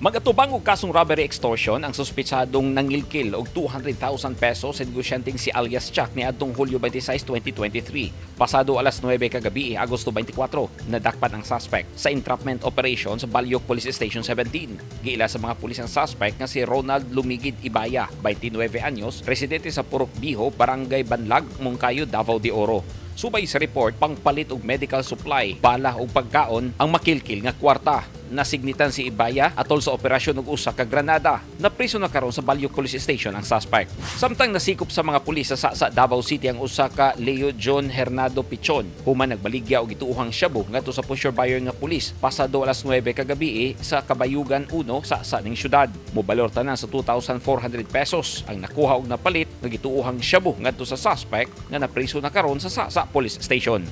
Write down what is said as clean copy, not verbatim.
Magatubang og kasong robbery extortion ang suspetsadong nangilkil og 200,000 pesos sa negosyanteng si alias Chuck niadtong Hulyo 26, 2023. Pasado alas 9 kagabi, Agosto 24, nadakpan ang suspect sa entrapment operation sa Baliok Police Station 17. Giila sa mga pulis ang suspect nga si Ronald Lumigid Ibaya, 29 anyos, residente sa Purok Biho, Barangay Banlag, Monkayo, Davao de Oro. Subay sa report, pangpalit og medical supply, bala og pagkaon ang makilkil nga kwarta. Nasignitan si Ibaya atol sa operasyon og usa ka granada. Napriso na karon sa Baliok Police Station ang suspect. Samtang nasikop sa mga pulis sa Sa Davao City ang usa ka Leo John Hernando Pichon. Human nagbaligya og gituohang shabu ngadto sa pusher buyer nga pulis pasado alas 9 kagabi sa Kabayugan 1 sa ning syudad. Mobalor tanan sa 2,400 pesos ang nakuha og napalit nga gituohang shabu ngadto sa suspect nga napriso na karon sa Sa Police Station.